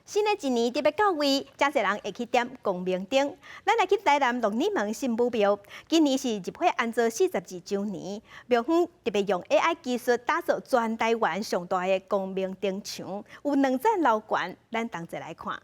新的一年特別到位，誠濟人會去點光明燈。咱來去台南鹿耳門聖母廟，今年是入火安祖42週年，廟方特別用 AI 技術打造全台灣上大的光明燈牆，有兩層樓懸，咱同齊來看。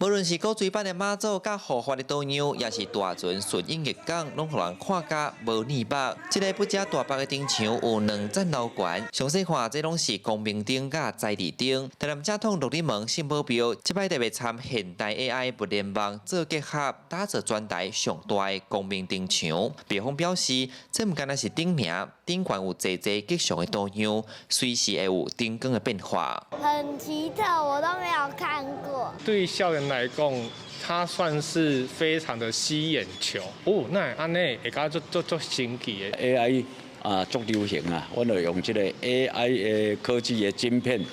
無論是古錐版的媽祖、佮護法的圖樣，抑是大船順應逆港，攏予人看甲無膩目。這个不只大百的燈牆有兩層樓懸，詳細看這攏是光明燈佮災地燈。台南正統鹿耳門聖母廟，這擺特別參現代 AI 物聯網做結合，打造全台上大的光明燈牆。廟方表示，這毋干焦是燈爾，頂懸有濟濟吉祥的圖樣，隨時會有燈光的變化。很奇特，我都沒有看過。對少年來講，它算是非常的吸眼球。哦，哪會按呢，會感覺足足足神奇的。 AI 啊，足流行啊，阮就用這个 AI 的科技的晶片，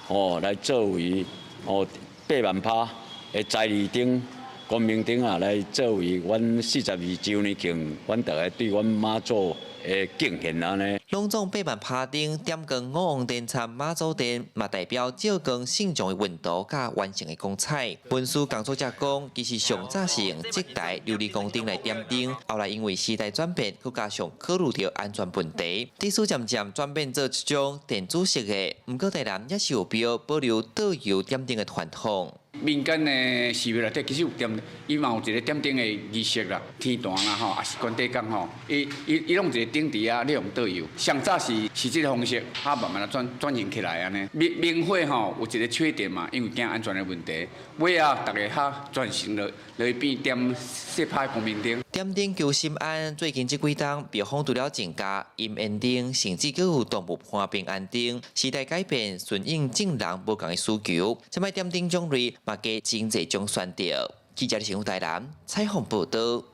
哦，來作為哦八萬拍的災利燈、光明燈啊，來作為阮42週年慶，阮逐个對阮媽祖的敬獻按呢。攏總八萬拍燈點光五王殿參媽祖殿，嘛代表照光信眾的運途佮完成的光彩。文書工作者講，其實上早是用這台琉璃光燈來點燈，後來因為時代轉變，閣加上考慮著安全問題，歷史漸漸轉變做一種電子式的。毋過台南猶是有廟保留倒油點燈的傳統。民間的寺廟內底其實有點，伊嘛有一个點燈的儀式啦，天壇啦吼，抑是關帝宮吼，伊伊伊攏有一个燈佇遐，咧用倒油。上早是是這个方式，啊慢慢仔轉轉型起來按呢。明明火吼有一个缺點嘛，因為驚安全的問題，尾仔逐个較轉型落來變點細拍光明燈。點燈求心安，最近這幾冬，廟方除了增加陰緣燈，甚至閣有動物伴平安燈。時代改變，順應眾人無仝的需求，這擺點燈種類嘛加真濟種選擇。記者新聞台南採訪報導。